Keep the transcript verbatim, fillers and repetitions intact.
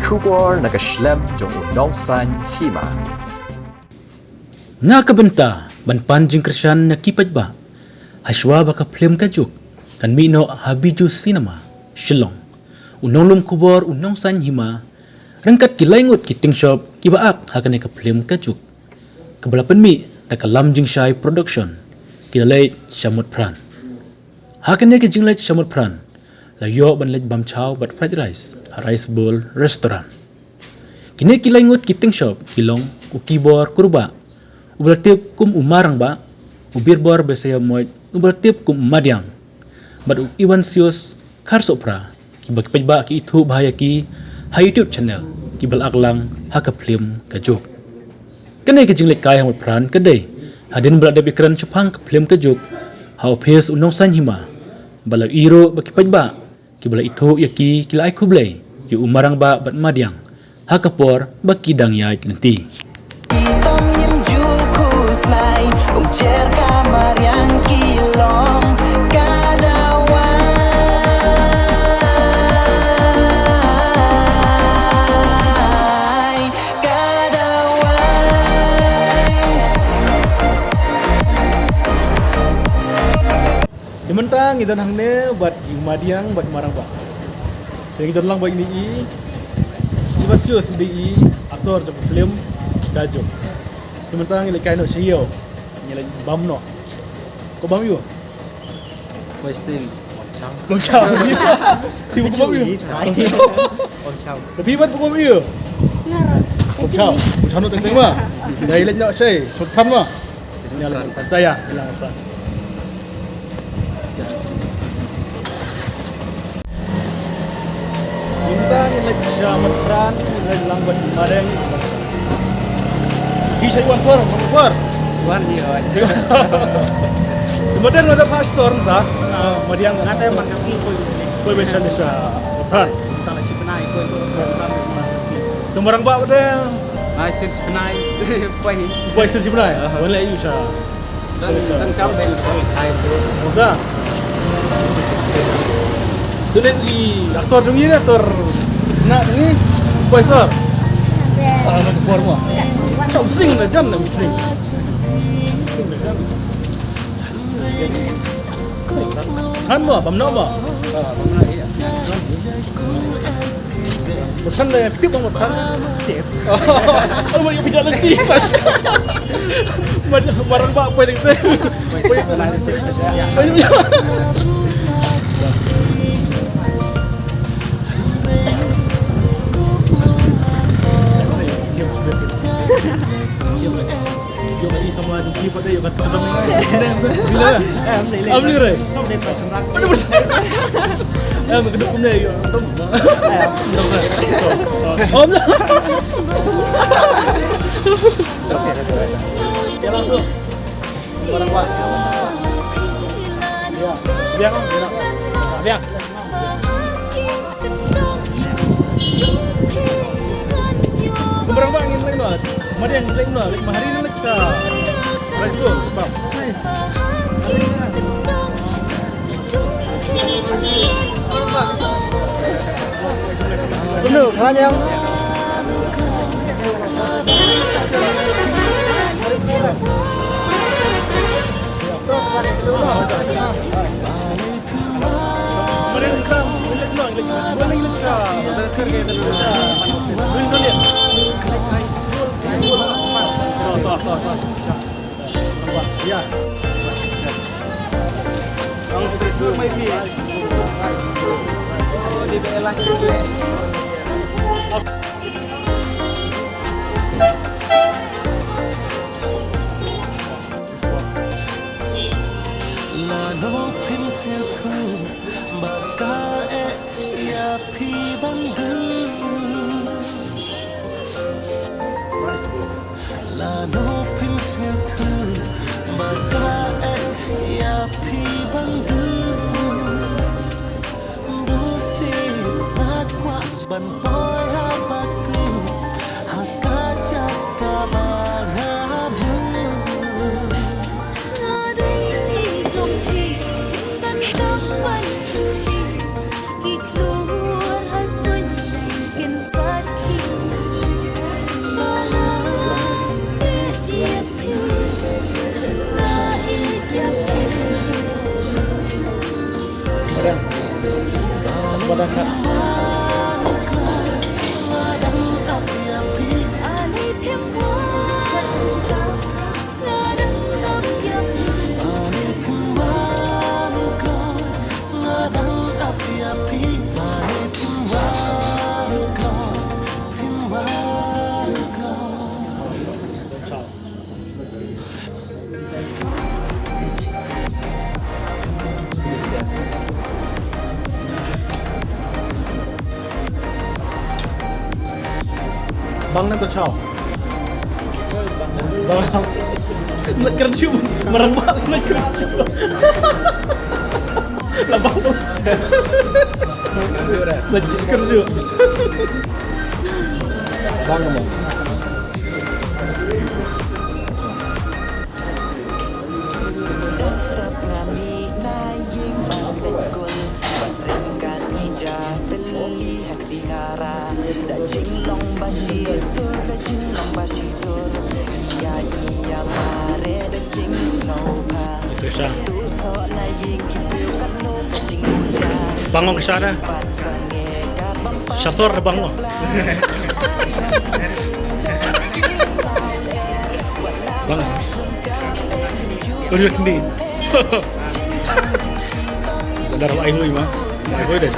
Khubor na ka shlem jong u Nongsaiñ Hima. Nga ka bynta ban pan jingkyrshan na ki paidbah. Hashwa ba ka phlim Ka Juk kan mih noh ha Bijou Cinema, Shillong, u nonglum khubor u Nongsaiñ Hima, ryngkat ki lai ngut ki tingshop kiba ak ha kane ka phlim Ka Juk, kaba la pynmih da ka Lam Jingshai Production, ki la leit sha Motphran. Ha kane ka jingleit sha Motphran, la ïoh ban leit bam chow bad fried rice ha Rice Bowl Restaurant. Kine ki lai ngut ki tingshop ki long u Kibor Kurbah, uba la tip kum u Marangbah, u Birbor Besaiawmoit, uba la tip kum u Madiang, bad u Iwansius Kharsohphra, kiba ki paidbah ki ithuh bha ïa ki ha YouTube channel, kiba la ak lang ha ka phlim Ka Juk. Kane ka jingleit kai ha Motphran ka dei hadien ba la dep ïakren shaphang ka phlim Ka Juk ha ophis u Nongsaiñ Hima, ba la ïohi ruh ba ki paidbah kiba la ithuh ïa ki, ki la ai khublei ïa u Marangbah bad Madiang ha ka por ba ki dang ïaid lynti. Te mynta ngi don hangne bad i Madiang bad Marangbah. Te ngi don lang bad ine i, i Iwansius, i dei i actor jong ka film Ka Juk. Te mynta ngi leit kai noh sha ïew, ngi leit bam noh. Ko bam ïew? Western Wangchang. Wangchang. Phi bam ïew? Wangchang. Phi bam ïew? Wangchang. Wangchang noh teng teng ma. Dei leit noh shai, shot phan ma. Ïa la, ta ïa, ïa la, ta. Mynta ngi leit sha Motphran, ngi leit lang bad Madiang. Hi shai wan sor, wan sor. Wan hi wan. Madiang ada pas sor ta. Madiang ngata man kasi koi. Koi ben sha Motphran. Ta la shi pnai koi. Tu Marangbah bad Ai, sir shi pnai, sir poi. Poi sir shi pnai. Aha. Wan leh ïa u sha. Dan, dan kam ben poi hai tu. Uda. Tu ne i actor jong ngi, actor na jong ngi. Poi sir. Ah, na por mo. Chong sing na jan na sing. Sing na jan. Han mo, bam noh mo. Bam noh ïa. Bam than le tip bam than. Tip. Oh, mo ïa pijak lagi. Mar, marang ba poi lagi. Poi. Poi. Yo, i sama Duki pada yo kat kat ni. Bila? Am ni re. Am keduk ni yo. Om. Ya langsung. Barang, Pak. Ya. Biar, biar. Biar. Kumba rangbah ngin leit noh. Madiang leit noh, leit ma hari ngin leit sha. Let's go, bam. Kumno, khlaiñ? Lano phin sngewthuh ba ka eh ïa phi ban dei. Lano phin sngewthuh ba ka eh ïa phi ban dei. Bunsien nga kwah ban poi ha Baku, ha ka jaka ba nga dei. Nga dei jong phi, kan tang ban kylli, ki khlur ha suiñ kin sat Bang na ko chao. Bang. Nat kerju, merang bang nat kerju. Labang. Nat kerju. Bang mo. Ito siya. Bango ka siya na. Siya sor na bango. Bang. Udah ni. Sadar ai hui ma. Ai hui dah.